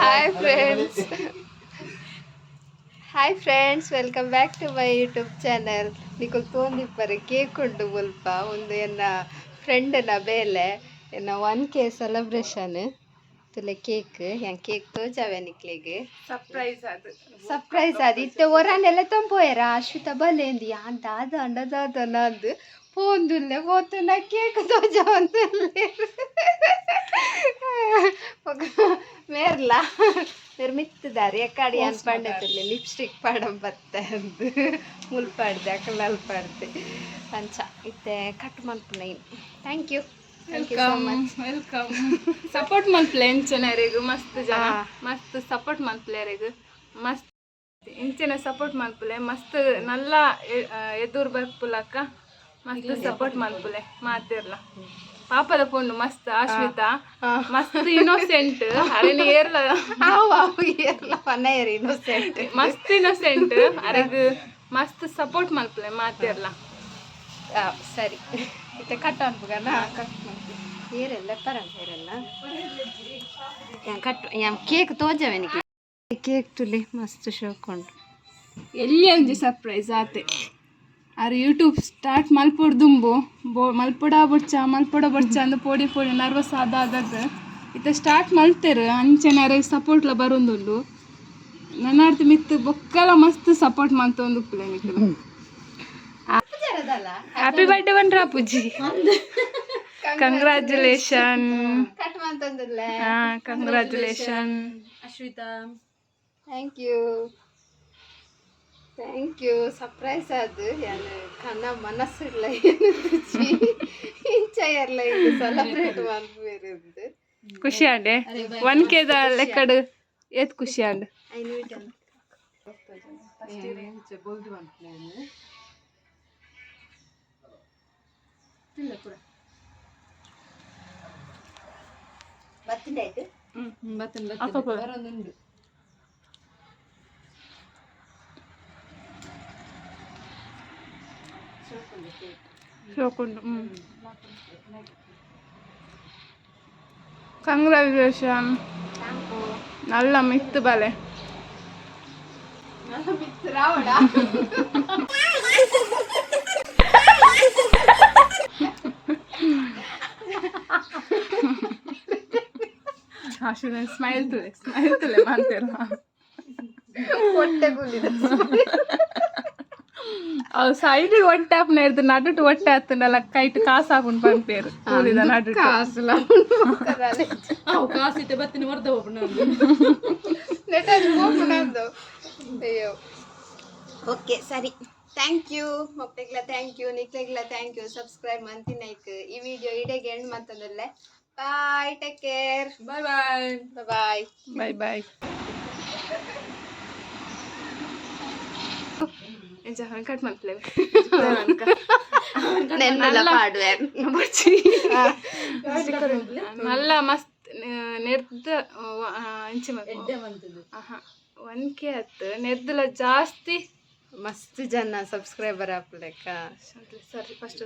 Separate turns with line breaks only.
Hi friends, hi friends, welcome back to my YouTube channel. ನಿಕುಲು ತೋಂದಿಪ್ಪರೆ cake ಉಂಡು ಮುಲ್ಪ. ಒಂದು ಎನ್ನ ಫ್ರೆಂಡ್ನ ಬೇಲೆ, ಎನ್ನ 1K celebration. ತುಲೆ ಕೇಕ್, ಯಾನ್ ಕೇಕ್ ತೋಜಾವೆ ನಿಕ್ಲೆಗ್.
ಸರ್ಪ್ರೈಸ್ ಅದು.
ಸರ್ಪ್ರೈಸ್ ಅದು. ಇತ್ತೆ ಒರಾನೆಲ್ಲ ತಂಪೋಯರ ಅಶ್ವಿತ ಬಲೇಂದು. ಯಾನ್ ದಾದ ಅಂಡ ದಾದ ನಂದು ಪೋಂದುಲ್ಲೆ ಪೋತುನ ಕೇಕ್ ತೋಜಾವಂದುಲ್ಲೆ. ಮೇರ್ಲ ಮೇರ್ ಮಿತ್ತುದಾರ್ ಎಕ್ಕಾಡಿ ಯಾನ್ ಪಂಡತಿರ್ಲಿ ಲಿಪ್ಸ್ಟಿಕ್ ಪಾಡಂ ಬತ್ತೆ ಅಂದು. ಮುಲ್ಪಾಡ್ದೆ ಅಕಲ್ ಅಲ್ಪಾಡ್ದೆ. ಅಂಚ ಇತ್ತೆ ಕಟ್ ಮಲ್ಪುನ. Thank you, thank you so much.
Welcome. Support ಮಲ್ಪಲೆ ಇಂಚೆನರೆಗ್ ಮಸ್ತ್ ಜನ.
ಹಾ.
ಮಸ್ತ್ ಸಪೋರ್ಟ್ ಮಲ್ಪಲೆರೆಗ್. ಮಸ್ತ್ ಇಂಚೆನ ಸಪೋರ್ಟ್ ಮಲ್ಪಲೆ. ಮಸ್ತ್ ನಲ್ಲ ಎದುರು ಬರ್ಪುಲಕ್ಕ ಮಸ್ತ್ ಸಪೋರ್ಟ್ ಮಲ್ಪಲೆ ಮಾತಿರ್ಲ. ಪಾಪದ ಪೊಣ್ಣು ಮಸ್ತ್ ಆಶ್ವಿತಾ, ಮಸ್ತ್ ಇನ್ನೋಸೆಂಟ್. ಅರೆನ ಏರ್ಲ
ಆವು ಆವು, ಏರ್ಲ ಪನಯರ್ ಇನ್ನೋಸೆಂಟ್.
ಮಸ್ತ್ ಇನ್ನೋಸೆಂಟ್. ಅರೆಗ್ ಮಸ್ತ್ ಸಪೋರ್ಟ್ ಮಲ್ಪಲೆ ಮಾತಿರ್ಲ.
ಸರಿ, ಇತ್ತೆ ಕಟ್ ಅನ್ಪುಗನ.
ಕಟ್ ಮಲ್ಪಲೆ.
ಏರೆಲ್ಲ ಪರಂ ಏರೆಲ್ಲ ಯಾನ್ ಕಟ್ ಯಾನ್ ಕೇಕ್ ತೋಜವೆ ನಿಕ್ಲೆ. ಕೇಕ್ ತುಲೆ, ಮಸ್ತ್ ಶೋಕ್ ಉಂಡು.
ಎಲ್ಲಿ ಒಂಜಿ ಸರ್ಪ್ರೈಸ್ ಆತೆ. ಆರ್ ಯೂಟ್ಯೂಬ್ ಸ್ಟಾರ್ಟ್ ಮಲ್ಪೊಡು ದುಂಬು ಬೋ ಮಲ್ಪೊಡ ಬೊಡ್ಚ ಮಲ್ಪೊಡ ಬೊಡ್ಚ ಅಂದ್ ಪೋಡಿ ಪೋಡಿ ನರ್ವಸ್ ಆದ ಆದದ್ದು ಇತ್ತೆ ಸ್ಟಾರ್ಟ್ ಮಲ್ತೆರ್. ಅಂಚೆನೆ ಅರೆಗ್ ಸಪೋರ್ಟ್ಲ ಬರೊಂದುಂಡು. ನನಾರ್ದ್ ಮಿತ್ತ್ ಬೊಕ್ಕಲ ಮಸ್ತ್ ಸಪೋರ್ಟ್ ಮಲ್ತೊಂದು ಉಪ್ಪುಲೆ ನಿಕುಲು. ಹ್ಯಾಪಿ ಬರ್ಡೇ ಪಂಡ್ರ ಅಪ್ಪುಜಿ. ಕಂಗ್ರ್ಯಾಚುಲೇಷನ್.
ಕಟ್ ಮಂತೊಂದುಲ್ಲೆ.
ಹಾ, congratulation.
Ashwitha.
Thank you, thank you. Surprise ಅದು ಯಾನ್ ಕನ ಮನಸ್ಸುಡ್ಲ ಏನು ಇಂಚ ಎರ್ಲ ಇದು ಸೆಲೆಬ್ರೇಟ್ ಮಲ್ಪುವೆರ್.
ಖುಷಿ ಆಂಡೆ? 1Kದ ಲೆಕ್ಕಡ್ ಏತ್ ಖುಷಿ ಆಂಡ್?
ಐನೂರು.
ಬೊಲ್ದು ಮಲ್ಪಲೆ.
ಬತ್ತಿಂಡಾಯ್ತು.
ಬತ್ತನ್.
ಅಪ್ಪ.
ಬತ್ತನ್ ಬರೊಂದುಂಡು.
ಶೋಕುಂಡು. ಕಂಗ್ರ್ಯಾಚುಲೇಷನ್. ನಲ್ಲ ಮಿತ್ತು ಬಲೆ.
ರಾವಣ.
ಸ್ಮೈಲ್ ತುಲೆ, ಸ್ಮೈಲ್ ತುಲೆ ಮಾಂತಿಲ್ಲ.
ಹೊಟ್ಟೆ ಗುಲ್ಲಿದ.
ಅವು ಸೈಡ್ ಒಟ್ಟೆ ಆಪುನ ಇರ್ದು ನಡುಟು ಒಟ್ಟೆ ಆತುಂಡಲ ಕೈಟ್ ಕಾಸು ಹಾಕೊಂಡು ಪನ್ಪೇರು ಕೂಲಿದ ನಡುಟು.
ಕಾಸುಲ.
ಅವು ಕಾಸು ಇತ್ತೆ ಬತ್ತಿನ ಹೊರ್ದ ಹೋಗ್ಬಿಡ.
ಅಯ್ಯೋ, ಓಕೆ, ಸರಿ. Thank you ಮೊಕ್ತೆಗ್ಲ, thank you ನಿಕ್ಲೆಗ್ಲ, thank you subscribe ಮಂತಿನೈಕ್. ಈ ವಿಡಿಯೋ ಇಡೆಗೆ ಎಂಡ್ ಮಂತಂದಲ್ಲೇ. Bye, take care.
Bye bye.
Bye.
Bye bye. ಎಂಚ ಕಟ್ ಮಲ್ಪಲೆ.
ನೆನ್ನೆಲ್ಲ ಪಾಡುವೆ.
ನಲ್ಲ ಮಸ್ತ್ ನೆರ್ದ ಅಂಚೆ
ಮಂತದ್ದು.
1K ಹತ್ತು ನೆರ್ದಲ ಜಾಸ್ತಿ.
ಮಸ್ತ್ ಜನ ಸಬ್ಸ್ಕ್ರೈಬರ್ ಆಪ್ಲೆಕ್ಕ.
ಸರಿ, ಫಸ್ಟ್.